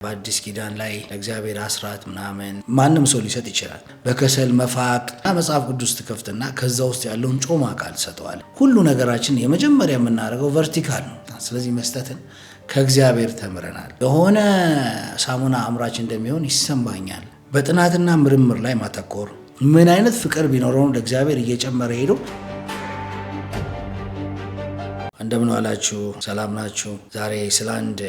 በአዲስ ኪዳን ላይ ለእግዚአብሔር አስራት ምናምን ማንም ሰው ሊሰጥ ይችላል። በከሰል መፋቅ መጽሐፍ ቅዱስ ትከፍትና ከዛ ውስጥ ያለውን ጮማ ቃል ትሰጠዋል። ሁሉ ነገራችን የመጀመሪያ የምናደርገው vertical ነው። ስለዚህ መስጠትን ከእግዚአብሔር ተምረናል። የሆነ ሳሙና አምራች እንደሚሆን ይሰማኛል። በጥናትና ምርምር ላይ ማተኮር፣ ምን አይነት ፍቅር ቢኖረው ለእግዚአብሔር እየጨመረ ሄዶ። እንደምን ዋላችሁ? ሰላም ናችሁ? ዛሬ ስለ አንድ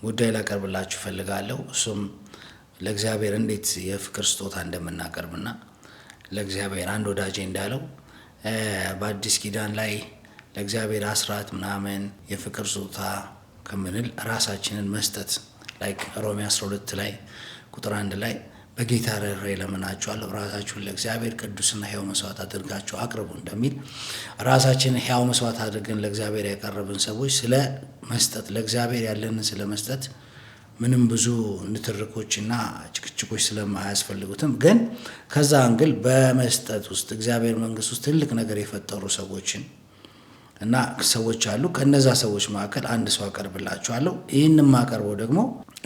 ጉዳይ ላቀርብላችሁ እፈልጋለሁ። እሱም ለእግዚአብሔር እንዴት የፍቅር ስጦታ እንደምናቀርብና ለእግዚአብሔር አንድ ወዳጄ እንዳለው በአዲስ ኪዳን ላይ ለእግዚአብሔር አስራት ምናምን የፍቅር ስጦታ ከምንል ራሳችንን መስጠት፣ like ሮሜ 12 ላይ ቁጥር 1 ላይ "በጌታ ርኅራኄ እለምናችኋለሁ፣ ራሳችሁን ለእግዚአብሔር ቅዱስና ሕያው መስዋዕት አድርጋችሁ አቅርቡ" እንደሚል፣ ራሳችንን ሕያው መስዋዕት አድርገን ለእግዚአብሔር ያቀረብን ሰዎች ስለ መስጠት፣ ለእግዚአብሔር ያለንን ስለ መስጠት ምንም ብዙ ንትርኮችና ጭቅጭቆች ስለማያስፈልጉትም፣ ግን ከዛ angle በመስጠት ውስጥ እግዚአብሔር መንግስት ውስጥ ትልቅ ነገር የፈጠሩ ሰዎችን እና ሰዎች አሉ። ከነዛ ሰዎች መካከል አንድ ሰው አቀርብላችኋለሁ። ይህን የማቀርበው ደግሞ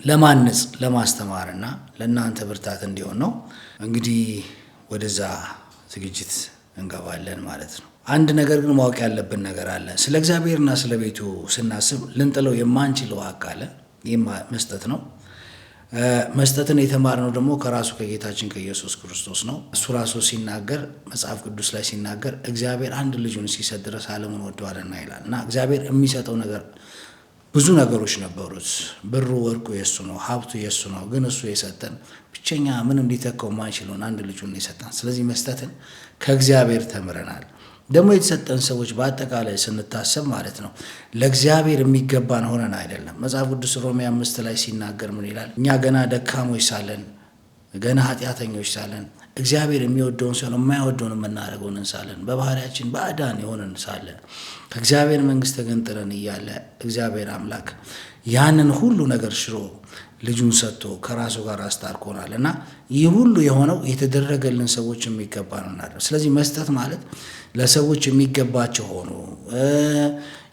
ለማነጽ፣ ለማስተማርና ለእናንተ ብርታት እንዲሆን ነው። እንግዲህ ወደዛ ዝግጅት እንገባለን ማለት ነው። አንድ ነገር ግን ማወቅ ያለብን ነገር አለ። ስለ እግዚአብሔርና ስለ ቤቱ ስናስብ ልንጥለው የማንችለው ሀቅ አለ። ይህም መስጠት ነው። መስጠትን የተማርነው ደግሞ ከራሱ ከጌታችን ከኢየሱስ ክርስቶስ ነው። እሱ ራሱ ሲናገር፣ መጽሐፍ ቅዱስ ላይ ሲናገር፣ "እግዚአብሔር አንድ ልጁን እስኪሰጥ ድረስ ዓለሙን ወዷልና" ይላል። እና እግዚአብሔር የሚሰጠው ነገር ብዙ ነገሮች ነበሩት። ብሩ ወርቁ የእሱ ነው፣ ሀብቱ የእሱ ነው። ግን እሱ የሰጠን ብቸኛ ምንም ሊተካው የማይችለውን አንድ ልጁን የሰጠን። ስለዚህ መስጠትን ከእግዚአብሔር ተምረናል። ደግሞ የተሰጠን ሰዎች በአጠቃላይ ስንታሰብ ማለት ነው ለእግዚአብሔር የሚገባን ሆነን አይደለም። መጽሐፍ ቅዱስ ሮሜ 5 ላይ ሲናገር ምን ይላል? እኛ ገና ደካሞች ሳለን፣ ገና ኃጢአተኞች ሳለን፣ እግዚአብሔር የሚወደውን ሳይሆን የማይወደውን የምናደርገውን ሳለን፣ በባህሪያችን ባዕዳን የሆንን ሳለን፣ ከእግዚአብሔር መንግሥት ተገንጥለን እያለ እግዚአብሔር አምላክ ያንን ሁሉ ነገር ሽሮ ልጁን ሰጥቶ ከራሱ ጋር አስታርቆናል። እና ይህ ሁሉ የሆነው የተደረገልን ሰዎች የሚገባ ነው። ስለዚህ መስጠት ማለት ለሰዎች የሚገባቸው ሆኖ፣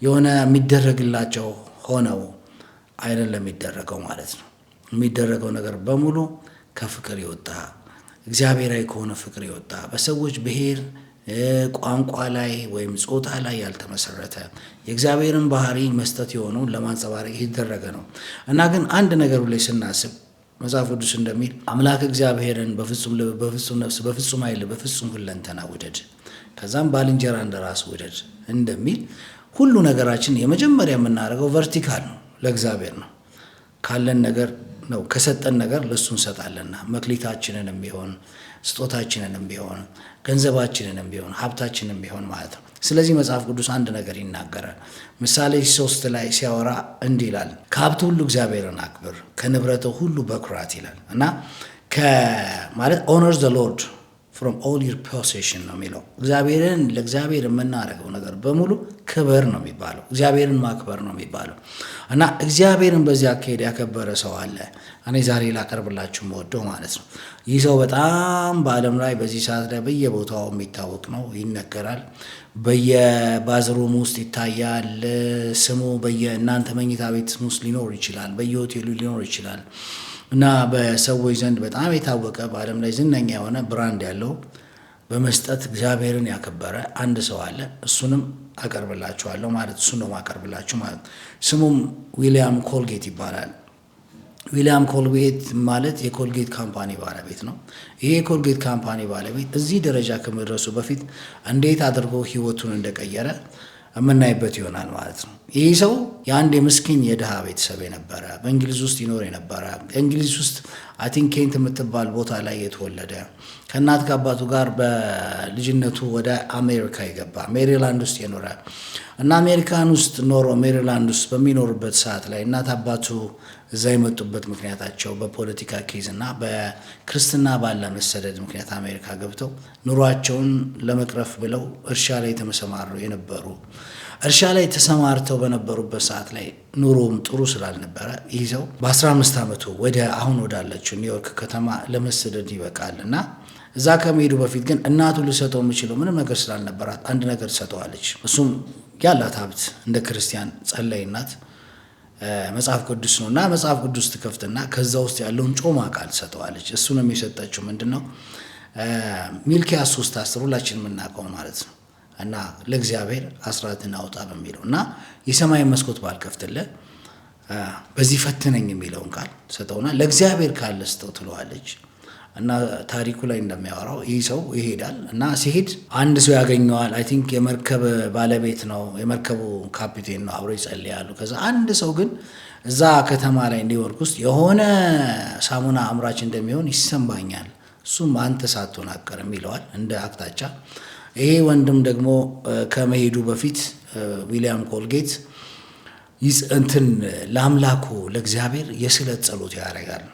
የሆነ የሚደረግላቸው ሆነው አይደለም የሚደረገው ማለት ነው። የሚደረገው ነገር በሙሉ ከፍቅር የወጣ፣ እግዚአብሔራዊ ከሆነ ፍቅር የወጣ፣ በሰዎች ብሔር፣ ቋንቋ ላይ ወይም ጾታ ላይ ያልተመሰረተ፣ የእግዚአብሔርን ባህሪ መስጠት የሆነውን ለማንጸባረቅ የተደረገ ነው። እና ግን አንድ ነገሩ ላይ ስናስብ መጽሐፍ ቅዱስ እንደሚል አምላክ እግዚአብሔርን በፍጹም ልብ፣ በፍጹም ነፍስ፣ በፍጹም ኃይል፣ በፍጹም ሁለንተና ውደድ፣ ከዛም ባልንጀራ እንደ ራስ ውደድ እንደሚል ሁሉ ነገራችን የመጀመሪያ የምናደርገው vertical ነው፣ ለእግዚአብሔር ነው። ካለን ነገር ነው፣ ከሰጠን ነገር ለእሱ እንሰጣለንና መክሊታችንንም ቢሆን፣ ስጦታችንንም ቢሆን፣ ገንዘባችንንም ቢሆን፣ ሀብታችንንም ቢሆን ማለት ነው። ስለዚህ መጽሐፍ ቅዱስ አንድ ነገር ይናገራል። ምሳሌ 3 ላይ ሲያወራ እንዲህ ይላል፣ "ከሀብት ሁሉ እግዚአብሔርን አክብር፣ ከንብረትህ ሁሉ በኩራት" ይላል። እና ማለት "Honor the Lord from all your possession" ነው የሚለው። እግዚአብሔርን ለእግዚአብሔር የምናደርገው ነገር በሙሉ ክብር ነው የሚባለው። እግዚአብሔርን ማክበር ነው የሚባለው። እና እግዚአብሔርን በዚህ አካሄድ ያከበረ ሰው አለ። እኔ ዛሬ ላቀርብላችሁ የምወደው ማለት ነው። ይህ ሰው በጣም በዓለም ላይ በዚህ ሰዓት ላይ በየቦታው የሚታወቅ ነው፣ ይነገራል። በየ bathroom ውስጥ ይታያል። ስሙ በየእናንተ መኝታ ቤት ውስጥ ሊኖር ይችላል፣ በየሆቴሉ ሊኖር ይችላል። እና በሰዎች ዘንድ በጣም የታወቀ፣ በዓለም ላይ ዝነኛ የሆነ brand ያለው፣ በመስጠት እግዚአብሔርን ያከበረ አንድ ሰው አለ። እሱንም አቀርብላችኋለሁ ማለት እሱን ነው ማቀርብላችሁ ማለት። ስሙም ዊሊያም ኮልጌት ይባላል። ዊሊያም ኮልጌት ማለት የኮልጌት company ባለቤት ነው። ይሄ የኮልጌት company ባለቤት እዚህ ደረጃ ከመድረሱ በፊት እንዴት አድርጎ ህይወቱን እንደቀየረ የምናይበት ይሆናል ማለት ነው። ይህ ሰው የአንድ የምስኪን የድሃ ቤተሰብ የነበረ፣ በእንግሊዝ ውስጥ ይኖር የነበረ፣ እንግሊዝ ውስጥ I think ኬንት የምትባል ቦታ ላይ የተወለደ፣ ከእናት ከአባቱ ጋር በልጅነቱ ወደ አሜሪካ የገባ፣ ሜሪላንድ ውስጥ የኖረ እና አሜሪካን ውስጥ ኖሮ ሜሪላንድ ውስጥ በሚኖርበት ሰዓት ላይ እናት አባቱ እዛ የመጡበት ምክንያታቸው በፖለቲካ case እና በክርስትና ባለ መሰደድ ምክንያት አሜሪካ ገብተው ኑሯቸውን ለመቅረፍ ብለው እርሻ ላይ ተሰማሩ የነበሩ፣ እርሻ ላይ ተሰማርተው በነበሩበት ሰዓት ላይ ኑሮም ጥሩ ስላልነበረ ይህ ሰው በ15 ዓመቱ ወደ አሁን ወዳለችው ኒውዮርክ ከተማ ለመሰደድ ይበቃል። እና እዛ ከመሄዱ በፊት ግን እናቱ ልሰጠው የምችለው ምንም ነገር ስላልነበራት አንድ ነገር ትሰጠዋለች። እሱም ያላት ሀብት እንደ ክርስቲያን ጸለይናት። መጽሐፍ ቅዱስ ነው እና መጽሐፍ ቅዱስ ትከፍትና ከዛ ውስጥ ያለውን ጮማ ቃል ትሰጠዋለች። እሱንም የሰጠችው ምንድን ነው? ሚልኪያስ 3:10 ሁላችን የምናውቀው ማለት ነው። እና ለእግዚአብሔር አስራትን አውጣ በሚለው እና የሰማይ መስኮት ባልከፍትልህ በዚህ ፈትነኝ የሚለውን ቃል ሰጠውና ለእግዚአብሔር ካለ ስጠው ትለዋለች። እና ታሪኩ ላይ እንደሚያወራው ይህ ሰው ይሄዳል እና ሲሄድ አንድ ሰው ያገኘዋል። I think የመርከብ ባለቤት ነው፣ የመርከቡ ካፒቴን ነው። አብሮ ይጸልያሉ። ከዛ አንድ ሰው ግን እዛ ከተማ ላይ ኒውዮርክ ውስጥ የሆነ ሳሙና አምራች እንደሚሆን ይሰማኛል፣ እሱም አንተ ሳትሆን አትቀርም ይለዋል እንደ አቅጣጫ። ይሄ ወንድም ደግሞ ከመሄዱ በፊት ዊሊያም ኮልጌት እንትን ለአምላኩ ለእግዚአብሔር የስለት ጸሎት ያደርጋል።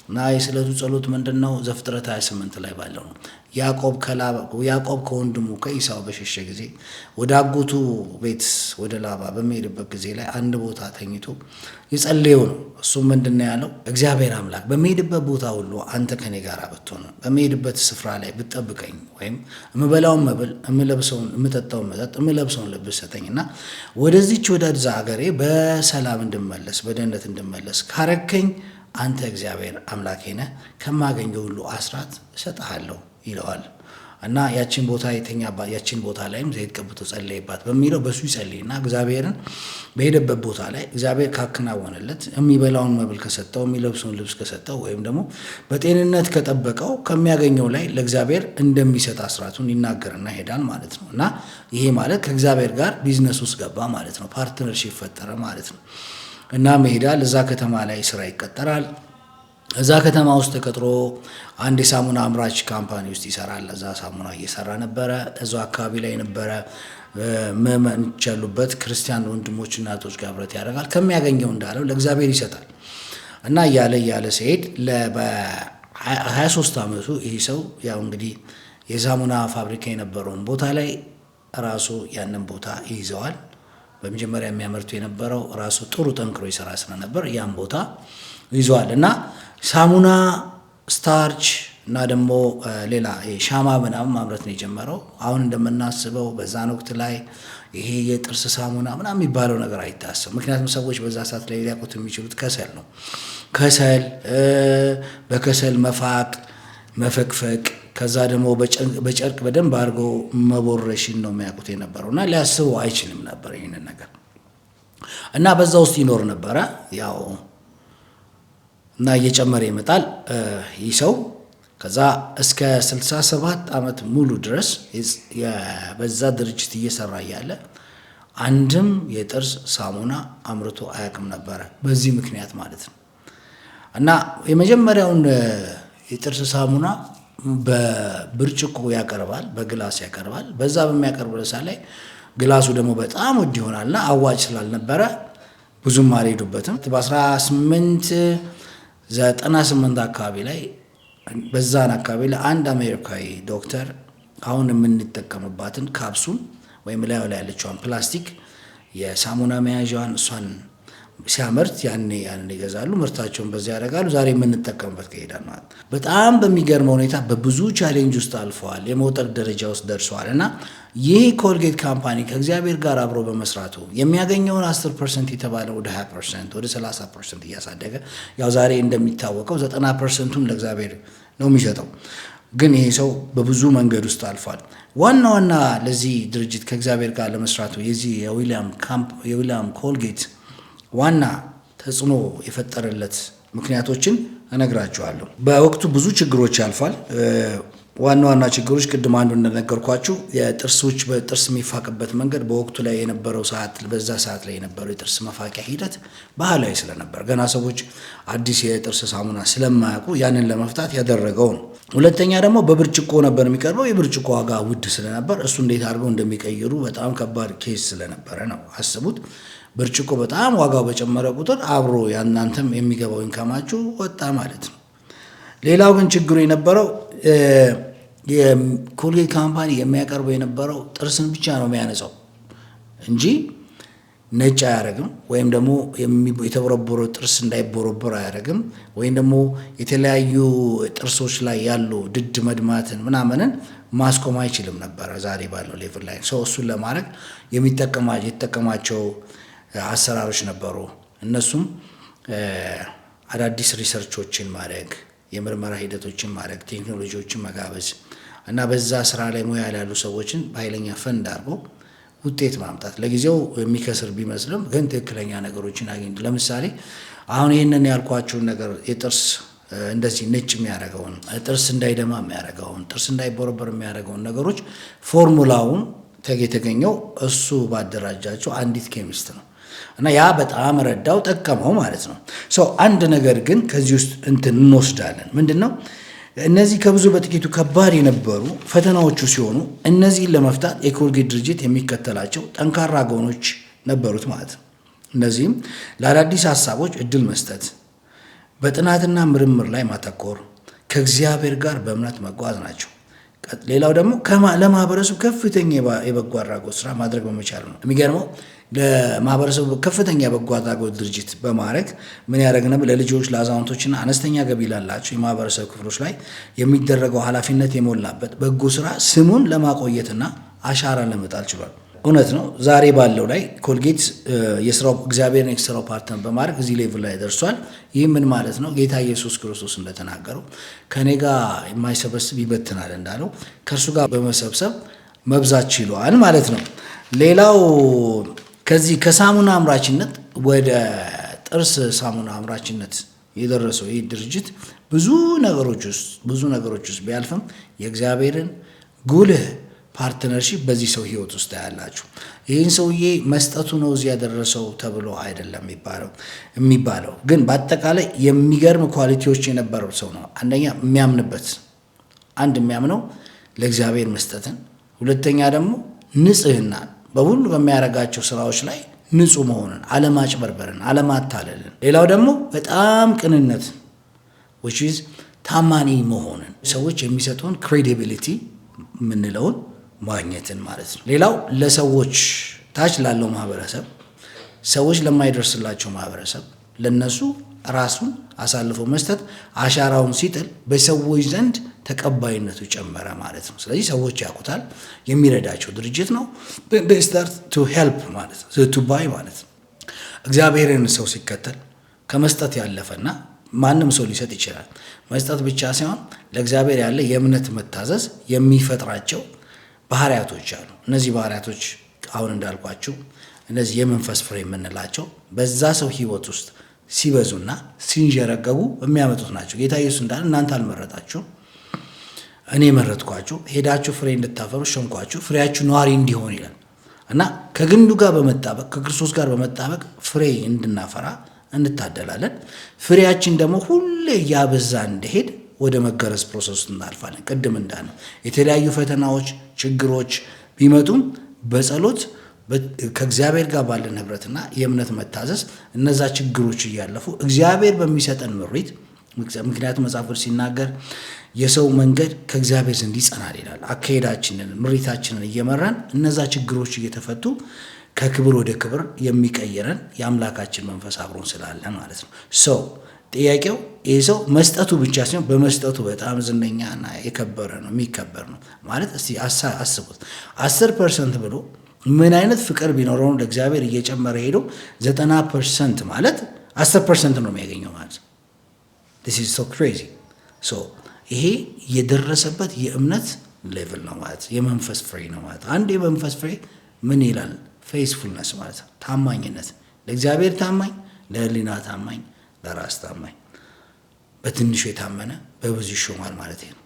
እና የስለቱ ጸሎት ምንድን ነው? ዘፍጥረት 28 ላይ ባለው ነው። ያዕቆብ ከወንድሙ ከኢሳው በሸሸ ጊዜ ወደ አጎቱ ቤት ወደ ላባ በሚሄድበት ጊዜ ላይ አንድ ቦታ ተኝቶ የጸለየው ነው። እሱም ምንድን ነው ያለው? እግዚአብሔር አምላክ በሚሄድበት ቦታ ሁሉ አንተ ከኔ ጋር ብትሆን፣ በሚሄድበት ስፍራ ላይ ብትጠብቀኝ፣ ወይም የምበላውን መብል፣ የምለብሰውን፣ የምጠጣውን መጠጥ፣ የምለብሰውን ልብስ ሰጠኝ እና ወደዚች ወደዛ ሀገሬ በሰላም እንድመለስ፣ በደህንነት እንድመለስ ካረከኝ አንተ እግዚአብሔር አምላኬ ነህ፣ ከማገኘው ሁሉ አስራት እሰጥሃለሁ ይለዋል። እና ያችን ቦታ የተኛባት ያችን ቦታ ላይም ዘይት ቀብቶ ጸለይባት በሚለው በሱ ይጸልይና እግዚአብሔርን በሄደበት ቦታ ላይ እግዚአብሔር ካከናወነለት፣ የሚበላውን መብል ከሰጠው፣ የሚለብሰውን ልብስ ከሰጠው፣ ወይም ደግሞ በጤንነት ከጠበቀው ከሚያገኘው ላይ ለእግዚአብሔር እንደሚሰጥ አስራቱን ይናገርና ይሄዳል ማለት ነው። እና ይሄ ማለት ከእግዚአብሔር ጋር ቢዝነስ ውስጥ ገባ ማለት ነው። Partnership ፈጠረ ማለት ነው። እና ይሄዳል፣ እዛ ከተማ ላይ ስራ ይቀጠራል። እዛ ከተማ ውስጥ ተቀጥሮ አንድ የሳሙና አምራች company ውስጥ ይሰራል። እዛ ሳሙና እየሰራ ነበረ። እዛው አካባቢ ላይ ነበረ ምዕመኖች ያሉበት ክርስቲያን ወንድሞች እናቶች ጋር ህብረት ያደርጋል። ከሚያገኘው እንዳለው ለእግዚአብሔር ይሰጣል። እና እያለ እያለ ሲሄድ በ23 ዓመቱ ይህ ሰው ያው እንግዲህ የሳሙና ፋብሪካ የነበረውን ቦታ ላይ ራሱ ያንን ቦታ ይይዘዋል። በመጀመሪያ የሚያመርቱ የነበረው ራሱ ጥሩ ጠንክሮ ይሰራ ስለነበር ያን ቦታ ይዟል እና ሳሙና፣ starch እና ደግሞ ሌላ ሻማ ምናምን ማምረት ነው የጀመረው። አሁን እንደምናስበው በዛን ወቅት ላይ ይሄ የጥርስ ሳሙና ምናምን የሚባለው ነገር አይታሰብም። ምክንያቱም ሰዎች በዛ ሰዓት ላይ ሊያውቁት የሚችሉት ከሰል ነው። ከሰል በከሰል መፋቅ፣ መፈቅፈቅ፣ ከዛ ደግሞ በጨርቅ በደንብ አድርጎ መቦረሽን ነው የሚያውቁት የነበረው እና ሊያስበው አይችልም ነበር ይህንን ነገር። እና በዛ ውስጥ ይኖር ነበረ ያው እና እየጨመረ ይመጣል ይህ ሰው። ከዛ እስከ 67 ዓመት ሙሉ ድረስ በዛ ድርጅት እየሰራ እያለ አንድም የጥርስ ሳሙና አምርቶ አያውቅም ነበረ፣ በዚህ ምክንያት ማለት ነው። እና የመጀመሪያውን የጥርስ ሳሙና በብርጭቆ ያቀርባል፣ በ glass ያቀርባል። በዛ በሚያቀርብ ሰዓት ላይ glass ኡ ደግሞ በጣም ውድ ይሆናልና አዋጭ ስላልነበረ ብዙም አልሄዱበትም። በ1898 አካባቢ ላይ በዛን አካባቢ ላይ አንድ አሜሪካዊ ዶክተር አሁን የምንጠቀምባትን ካፕሱል ወይም ላዩ ላይ ያለችዋን ፕላስቲክ የሳሙና መያዣዋን እሷን ሲያመርት ያኔ ያንን ይገዛሉ፣ ምርታቸውን በዚያ ያደርጋሉ። ዛሬ የምንጠቀምበት ከሄዳል ማለት በጣም በሚገርመው ሁኔታ በብዙ challenge ውስጥ አልፈዋል፣ የመውጠቅ ደረጃ ውስጥ ደርሰዋል። እና ይህ ኮልጌት company ከእግዚአብሔር ጋር አብሮ በመስራቱ የሚያገኘውን 10% የተባለ ወደ 20%፣ ወደ 30% እያሳደገ ያው ዛሬ እንደሚታወቀው 90%ቱን ለእግዚአብሔር ነው የሚሰጠው። ግን ይሄ ሰው በብዙ መንገድ ውስጥ አልፏል። ዋና ዋና ለዚህ ድርጅት ከእግዚአብሔር ጋር ለመስራቱ የዚህ የዊሊያም ኮልጌት ዋና ተጽዕኖ የፈጠረለት ምክንያቶችን እነግራችኋለሁ። በወቅቱ ብዙ ችግሮች ያልፋል። ዋና ዋና ችግሮች ቅድም አንዱ እንደነገርኳችሁ የጥርሶች በጥርስ የሚፋቅበት መንገድ በወቅቱ ላይ የነበረው ሰዓት በዛ ሰዓት ላይ የነበረው የጥርስ መፋቂያ ሂደት ባህላዊ ስለነበር ገና ሰዎች አዲስ የጥርስ ሳሙና ስለማያውቁ ያንን ለመፍታት ያደረገው ነው። ሁለተኛ ደግሞ በብርጭቆ ነበር የሚቀርበው። የብርጭቆ ዋጋ ውድ ስለነበር እሱ እንዴት አድርገው እንደሚቀይሩ በጣም ከባድ case ስለነበረ ነው። አስቡት፣ ብርጭቆ በጣም ዋጋው በጨመረ ቁጥር አብሮ ያናንተም የሚገባው income ኣችሁ ወጣ ማለት ነው። ሌላው ግን ችግሩ የነበረው የኮልጌት company የሚያቀርበው የነበረው ጥርስን ብቻ ነው የሚያነጻው እንጂ ነጭ አያረግም፣ ወይም ደግሞ የተቦረቦረ ጥርስ እንዳይቦረቦር አያረግም፣ ወይም ደግሞ የተለያዩ ጥርሶች ላይ ያሉ ድድ መድማትን ምናምንን ማስቆም አይችልም ነበረ ዛሬ ባለው level ላይ። ሰው እሱን ለማድረግ የተጠቀማቸው አሰራሮች ነበሩ። እነሱም አዳዲስ research ኦችን ማድረግ፣ የምርመራ ሂደቶችን ማድረግ፣ ቴክኖሎጂዎችን መጋበዝ እና በዛ ስራ ላይ ሙያ ያሉ ሰዎችን በኃይለኛ ፈንድ አድርጎ ውጤት ማምጣት። ለጊዜው የሚከስር ቢመስልም ግን ትክክለኛ ነገሮችን አግኝቶ፣ ለምሳሌ አሁን ይህንን ያልኳችሁን ነገር፣ የጥርስ እንደዚህ ነጭ የሚያደርገውን፣ ጥርስ እንዳይደማ የሚያደርገውን፣ ጥርስ እንዳይቦረበር የሚያደርገውን ነገሮች ፎርሙላውን የተገኘው እሱ ባደራጃቸው አንዲት chemist ነው እና ያ በጣም ረዳው፣ ጠቀመው ማለት ነው። So አንድ ነገር ግን ከዚህ ውስጥ እንትን እንወስዳለን። ምንድን ነው? እነዚህ ከብዙ በጥቂቱ ከባድ የነበሩ ፈተናዎቹ ሲሆኑ እነዚህን ለመፍታት የኮልጌት ድርጅት የሚከተላቸው ጠንካራ ጎኖች ነበሩት ማለት ነው። እነዚህም ለአዳዲስ ሀሳቦች እድል መስጠት፣ በጥናትና ምርምር ላይ ማተኮር፣ ከእግዚአብሔር ጋር በእምነት መጓዝ ናቸው። ሌላው ደግሞ ለማህበረሰቡ ከፍተኛ የበጎ አድራጎት ስራ ማድረግ በመቻል ነው። የሚገርመው ለማህበረሰቡ ከፍተኛ የበጎ አድራጎት ድርጅት በማድረግ ምን ያደረግ ነበር? ለልጆች፣ ለአዛውንቶችና አነስተኛ ገቢ ላላቸው የማህበረሰብ ክፍሎች ላይ የሚደረገው ኃላፊነት የሞላበት በጎ ስራ ስሙን ለማቆየትና አሻራ ለመጣል ችሏል። እውነት ነው። ዛሬ ባለው ላይ ኮልጌት የስራው እግዚአብሔርን የስራው partner በማድረግ እዚህ level ላይ ደርሷል። ይህ ምን ማለት ነው? ጌታ ኢየሱስ ክርስቶስ እንደተናገረው ከኔ ጋር የማይሰበስብ ይበትናል እንዳለው ከእርሱ ጋር በመሰብሰብ መብዛት ችሏል ማለት ነው። ሌላው ከዚህ ከሳሙና አምራችነት ወደ ጥርስ ሳሙና አምራችነት የደረሰው ይህ ድርጅት ብዙ ነገሮች ውስጥ ቢያልፍም የእግዚአብሔርን ጉልህ partnership በዚህ ሰው ህይወት ውስጥ ያላችሁ። ይህን ሰውዬ መስጠቱ ነው እዚህ ያደረሰው ተብሎ አይደለም የሚባለው፣ ግን በአጠቃላይ የሚገርም quality ዎች የነበረው ሰው ነው። አንደኛ የሚያምንበት፣ አንድ የሚያምነው ለእግዚአብሔር መስጠትን፣ ሁለተኛ ደግሞ ንጽህናን፣ በሁሉ በሚያደርጋቸው ስራዎች ላይ ንጹህ መሆንን፣ አለማጭበርበርን፣ አለማታለልን፣ ሌላው ደግሞ በጣም ቅንነት which is ታማኒ መሆንን፣ ሰዎች የሚሰጡን credibility የምንለውን ማግኘትን ማለት ነው። ሌላው ለሰዎች፣ ታች ላለው ማህበረሰብ፣ ሰዎች ለማይደርስላቸው ማህበረሰብ ለነሱ ራሱን አሳልፎ መስጠት አሻራውን ሲጥል በሰዎች ዘንድ ተቀባይነቱ ጨመረ ማለት ነው። ስለዚህ ሰዎች ያውቁታል፣ የሚረዳቸው ድርጅት ነው። Start to help ማለት ነው፣ to buy ማለት ነው። እግዚአብሔርን ሰው ሲከተል ከመስጠት ያለፈና ማንም ሰው ሊሰጥ ይችላል። መስጠት ብቻ ሳይሆን ለእግዚአብሔር ያለ የእምነት መታዘዝ የሚፈጥራቸው ባህሪያቶች አሉ። እነዚህ ባህሪያቶች አሁን እንዳልኳችሁ እነዚህ የመንፈስ ፍሬ የምንላቸው በዛ ሰው ሕይወት ውስጥ ሲበዙና ሲንዠረገጉ የሚያመጡት ናቸው። ጌታ ኢየሱስ እንዳለ እናንተ አልመረጣችሁም፣ እኔ መረጥኳችሁ፣ ሄዳችሁ ፍሬ እንድታፈሩ ሾምኳችሁ፣ ፍሬያችሁ ነዋሪ እንዲሆን ይላል እና ከግንዱ ጋር በመጣበቅ፣ ከክርስቶስ ጋር በመጣበቅ ፍሬ እንድናፈራ እንታደላለን። ፍሬያችን ደግሞ ሁሌ እያበዛ እንዲሄድ ወደ መገረዝ process ውስጥ እናልፋለን። ቅድም እንዳልነው የተለያዩ ፈተናዎች፣ ችግሮች ቢመጡም በጸሎት ከእግዚአብሔር ጋር ባለን ህብረትና የእምነት መታዘዝ እነዛ ችግሮች እያለፉ እግዚአብሔር በሚሰጠን ምሪት፣ ምክንያቱም መጽሐፍ ቅዱስ ሲናገር የሰው መንገድ ከእግዚአብሔር ዘንድ ይጸናል ይላል። አካሄዳችንን ምሪታችንን እየመራን እነዛ ችግሮች እየተፈቱ ከክብር ወደ ክብር የሚቀይረን የአምላካችን መንፈስ አብሮን ስላለ ማለት ነው። So ጥያቄው ይህ ሰው መስጠቱ ብቻ ሳይሆን በመስጠቱ በጣም ዝነኛና የከበረ ነው፣ የሚከበር ነው ማለት። እስቲ አስቡት፣ 10% ብሎ ምን አይነት ፍቅር ቢኖረው ነው ለእግዚአብሔር እየጨመረ ሄዶ 90% ማለት 10% ነው የሚያገኘው ማለት ነው። This is so crazy። So ይሄ የደረሰበት የእምነት level ነው ማለት፣ የመንፈስ ፍሬ ነው ማለት። አንድ የመንፈስ ፍሬ ምን ይላል? Faithfulness ማለት ነው፣ ታማኝነት፣ ለእግዚአብሔር ታማኝ፣ ለሕሊና ታማኝ፣ ለራስ ታማኝ። በትንሹ የታመነ በብዙ ይሾማል ማለት ነው።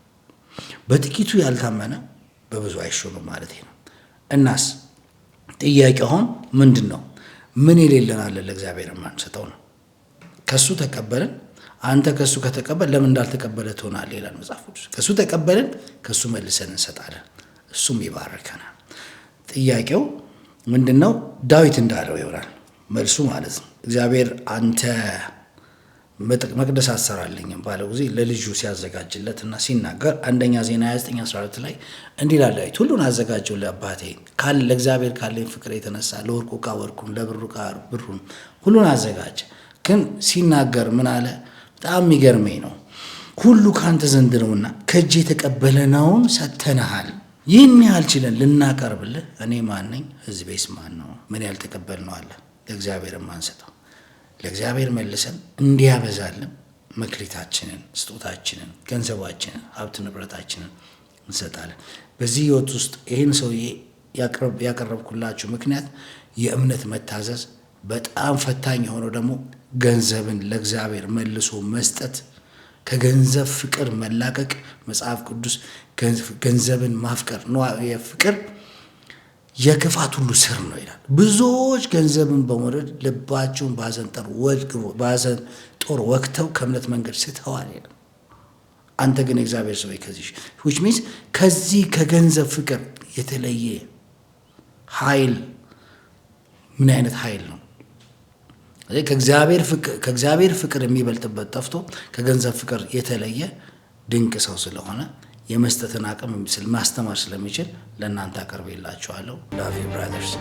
በጥቂቱ ያልታመነ በብዙ አይሾምም ማለት ነው። እናስ ጥያቄ አሁን ምንድን ነው? ምን የሌለን አለ ለእግዚአብሔር የማንሰጠው ነው? ከሱ ተቀበልን። አንተ ከሱ ከተቀበል ለምን እንዳልተቀበለ ትሆናለህ ይላል መጽሐፍ ቅዱስ። ከሱ ተቀበልን፣ ከሱ መልሰን እንሰጣለን፣ እሱም ይባርከናል። ጥያቄው ምንድን ነው? ዳዊት እንዳለው ይሆናል መልሱ ማለት ነው። እግዚአብሔር አንተ መቅደስ አትሰራልኝም ባለው ጊዜ ለልጁ ሲያዘጋጅለት እና ሲናገር አንደኛ ዜና 29:14 ላይ እንዲህ ይላል ዳዊት፣ ሁሉን አዘጋጀው ለአባቴ ካለ ለእግዚአብሔር ካለኝ ፍቅር የተነሳ ለወርቁ ዕቃ ወርቁን፣ ለብሩ ዕቃ ብሩን ሁሉን አዘጋጀ። ግን ሲናገር ምን አለ? በጣም የሚገርመኝ ነው። ሁሉ ከአንተ ዘንድ ነውና ከእጅህ የተቀበልነውን ሰጥተንሃል። ይህን ያህል ችለን ልናቀርብልህ እኔ ማን ነኝ? ሕዝቤስ ማን ነው? ምን ያህል ተቀበልነው አለ ለእግዚአብሔር ማንሰጠው? ለእግዚአብሔር መልሰን እንዲያበዛልን መክሊታችንን፣ ስጦታችንን፣ ገንዘባችንን፣ ሀብት ንብረታችንን እንሰጣለን። በዚህ ህይወት ውስጥ ይህን ሰውዬ ያቀረብኩላችሁ ምክንያት የእምነት መታዘዝ በጣም ፈታኝ የሆነው ደግሞ ገንዘብን ለእግዚአብሔር መልሶ መስጠት፣ ከገንዘብ ፍቅር መላቀቅ። መጽሐፍ ቅዱስ ገንዘብን ማፍቀር የፍቅር የክፋት ሁሉ ስር ነው ይላል። ብዙዎች ገንዘብን በመውደድ ልባቸውን በሐዘን ጦር ወግተው ከእምነት መንገድ ስተዋል ይላል። አንተ ግን እግዚአብሔር ሰው ከዚህ which means ከዚህ ከገንዘብ ፍቅር የተለየ ኃይል ምን አይነት ኃይል ነው? ከእግዚአብሔር ፍቅር የሚበልጥበት ጠፍቶ ከገንዘብ ፍቅር የተለየ ድንቅ ሰው ስለሆነ የመስጠትን አቅም ማስተማር ስለሚችል ለእናንተ አቀርብላችኋለሁ። Love you, brothers.